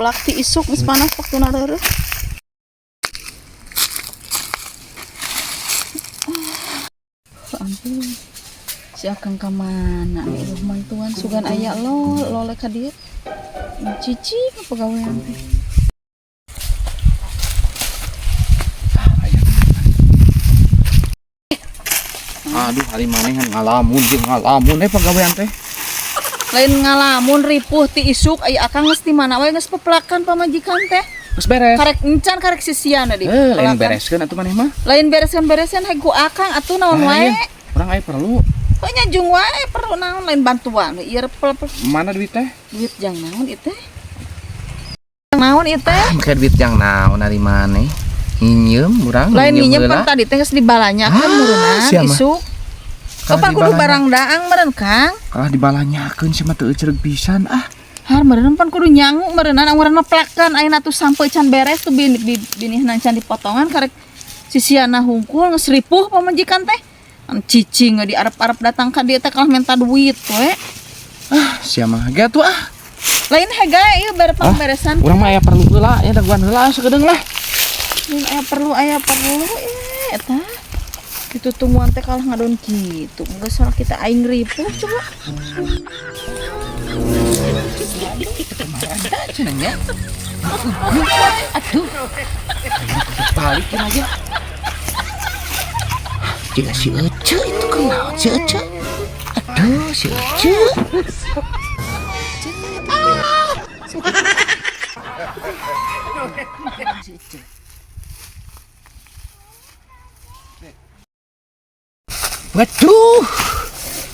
Peplak ti isuk geus panas waktuna reureuh. Ampun. Si Akang ka mana nih eueuh mantuan sugan aya lo lolek ka dieu. Cici ka pagawean teh. Aduh, hari maneh ngalamun jeung ngalamun pagawean teh. Lain ngalamun ripuh ti isuk aya Akang geus di mana wae geus peplakan pamajikan teh. Geus beres. Karek encan karek sisian di. Lain bereskeun atuh maneh mah. Lain bereskeun-bereskeun hae ku Akang atuh naon wae. Urang aya perlu. Kok nyajung wae perlu naon lain bantuan. Ieu repel. Mana duit teh? Duit jang naon ieu teh? Naon ieu teh? Make duit jang naon ari maneh? Nginjem urang. Lain nginjem pan tadi teh geus dibalanyakeun meureunnan isuk. Kapan kudu barang daang meureun Kang? Kalah dibalanyakeun sia mah teu euceureg pisan ah. Har meureun pan kudu nyangu meureunnan urang mah plakan ayeuna tuh sampe can beres tuh binihna can dipotongan karek sisiana hungkul geus ripuh pamajikan teh. Cicing di arep-arep datang ka dieu teh kalah minta duit we. Ah, sia mah ge atuh ah. Lain hega ieu bare pamberesan. Urang mah aya perlu heula ya daguan heula sakedeung lah. Lain aya perlu eta. Itu tungguan teh kalah ngadon kitu. Geus salah kita aing ripuh coba. Aduh. Balikin aja. Jika si Ece itu kenal si Ece. Aduh, si Ece. Si Ece. Waduh,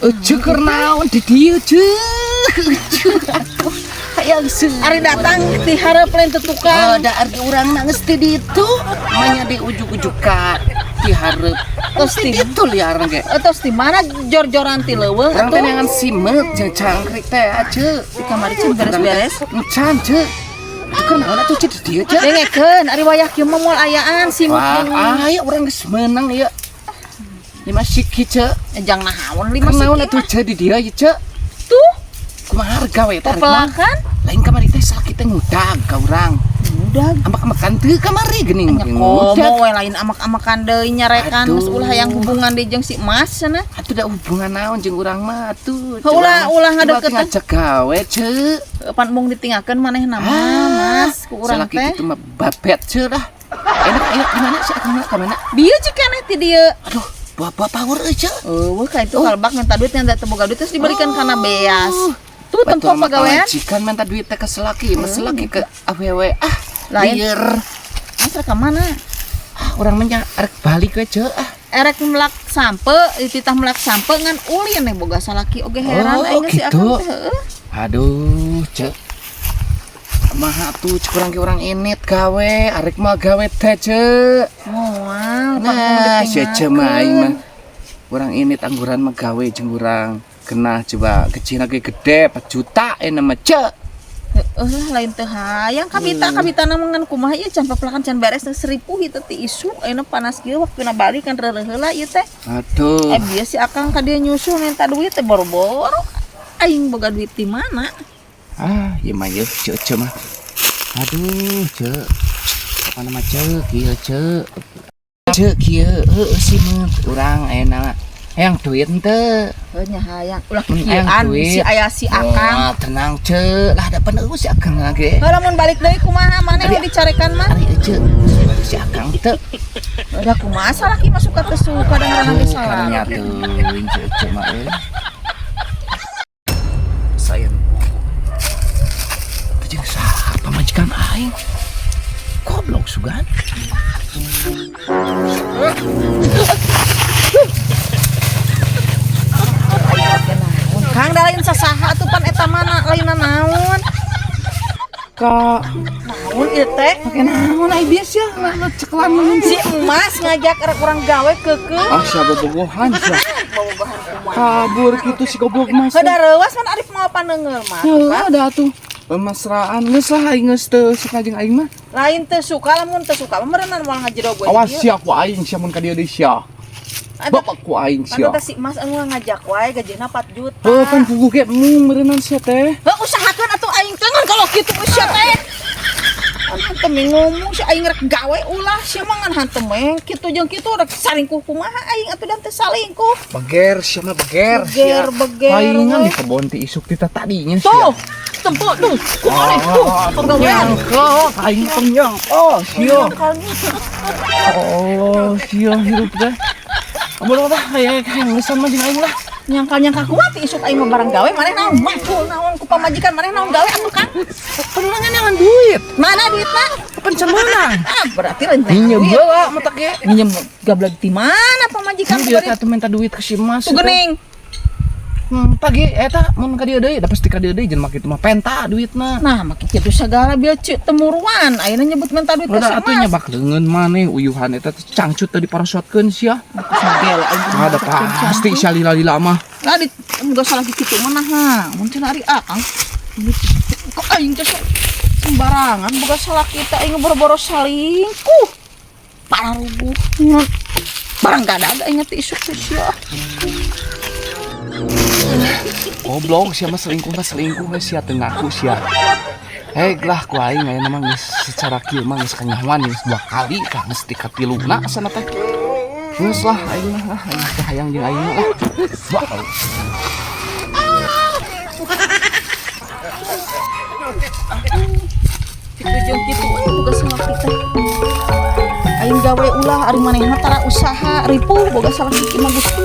Ece keur naon di dieu, Ece. Ece, aduh, hayang seueur. Ari datang ti hareup lain teu tukang. Oh, da ari urang na geus ti ditu, manya di ujug-ujug ka ti hareup. Terus ti ditu liar ge. Terus di mana jor-joran ti leuweung Urang teh atuh? neangan simeut jeung cangkrik teh, Ece. Di kamari can beres-beres. Encan, Ce. Itu keur naon atuh, Ce, di dieu, Ce? Dengekeun, ari wayah kieu mah moal ayaan simut Wah, jeung aya urang geus meunang ieu. 5 siki, Ce. Jang naon 5 Naon siki atuh, mah? Ce, di dieu ieu, Ce? Tuh. Kumaha harga we tarik mah? Pepelakan? Lain kamari teh salaki teh ngudag ka urang. Ngudag. Amak-amakan teu kamari geuning Nya ngudag. komo we lain amak-amakan deui nyarekan geus ulah hayang hubungan deui jeung si Mas cenah. Atuh da hubungan naon jeung urang mah atuh. Heuh, ulah ngadeukeutan. Ngajak gawe, Ce. Pan mung ditinggalkeun manehna mah, Mas, ku urang Salaki teh. kitu mah babet, Ce lah. Enak enak di mana si Akang ka mana? Bieu cik keneh ti dieu. Aduh, buah-buah power euy, Ce. Eueuh ka itu kalbak minta duit yang teu boga duit terus dibalikan kana beas. Tuh tempo pagawean. Majikan minta duit teh ke selaki, mas selaki ke awewe ah. Lain. Lieur. Mas rek ka mana? Ah, urang mah nya arek balik we, Ce ah. Erek melak sampe, dititah melak sampe ngan ulin nih boga salaki oge heran Oh, aing si gitu. Akang teh heueuh. Aduh, Ce. Kumaha tuh cek urang ge urang init gawe, arek mah gawe teh, Ce. Moal, Nah, si Ece mah aing mah. Urang init angguran mah gawe jeung urang. Kena coba kecil ge gede 4 juta euna mah, Ce. Heeh lah lain teu hayang kabita kabitana mah ngan kumaha ieu can pepelakan can beres teh seripuh ieu teh ti isuk ayeuna panas kieu waktuna balik kan reureuh heula ieu teh. Aduh. Bieu si Akang ka dieu nyusul minta duit teh boro-boro. Aing boga duit di mana? Ah, ieu mah ieu Ce Ce mah. Aduh, Ce. Apa nama Ce kieu Ce. Ce kieu heueuh simeut urang ayeuna hayang duit henteu. Heuh nya hayang ulah Hayang kikieuan duit. si aya si Akang. Oh, tenang Ce, lah da pan eueuh si Akang ge. Heuh lamun balik deui kumaha maneh nu dicarekan mah? Ari Ece si Akang teu. Udah kumaha salaki mah suka teu suka da ngaranna ge salah. Karunya teuing Ce Ce mah euy. Sayang. Teu jeung saha pamajikan aing? Goblok sugan. Kang da lain sasaha atuh pan eta mana lainna naon? Ka Naon ieu teh? Pake naon ai biasa ya, nah, ceklan mun Si emas ngajak rek urang gawe keukeuh. Ah, sia bobogohan sia. Bobogohan kumaha? Kabur kitu si goblok mas. Heuh da reuwas pan arif moal paneunggeul mah. Heuh, ada atuh. Pemesraan geus lah aing geus teu suka jeung aing mah. Lain teu suka lamun teu suka mah meureunnan moal ngajero gue. Awas sia ku aing sia mun ka dieu deui sia. Bapak ku aing sia. Pantes si emas anu ngajak wae gajina 4 juta. Heuh pan puguh ge mung meureunnan sia teh. Heuh usahakeun atuh aing teh ngan kalau kitu sia teh. Kan hantem we ngomong si aing rek gawe ulah sia mah ngan hantem we kitu jeung kitu rek salingkuh kumaha aing atuh dan teh salingkuh. Beger sia mah, beger. Beger, beger, Palingan we. di kebon ti isuk ti tadinya Tuh, sia. tempo tuh. Kumaha tuh pagawean. Oh, aing pengyang. Oh, sia. Oh, sia hirup teh. Amun apa hayang hayang geus sama jeung aing lah. Nyangka-nyangka kuat isuk aing mah barang gawe maneh naon macul naon ku pamajikan maneh naon gawe atuh Kang. Penangan yang duit. Mana duitna? Kapan can meunang? Ah, berarti rencana Minjem duit. heula mah tak ge. Minjem gableg di mana pamajikan Kan dia teh minta duit ke si Mas. tuh geuning. Pagi eta mun ka dieu deui, da pasti ka dieu deui jelema kitu mah penta duitna. Nah, makin kitu sagala bieu ceu temuruan ayeuna nyebut minta duit ka Udah si atuh Mas. nyabak leungeun maneh uyuhan eta teh cangcut teh diparosotkeun sia. Sagala aing Ada pasti sia lila-lila mah. Lah di boga salah kitu mah nah. Mun cenah ari akang. Kok aing teh sok sembarangan boga salah kita aing boro-boro salingkuh. Parah rubuh. Barang gak ada aing teh isuk teh sia. Goblok sia mah selingkuh mah selingkuh we sia teu ngaku sia. Heg lah ku aing aya mah geus secara kieu mah geus kanyahoan geus dua kali kah geus ti katiluna sana teh. Geus lah aing mah lah aing teh hayang jeung aing mah lah. Dua kali. Kitu jeung kitu we boga salah kita. Aing gawe ulah ari manehna tara usaha ripuh boga salah kitu mah Gusti.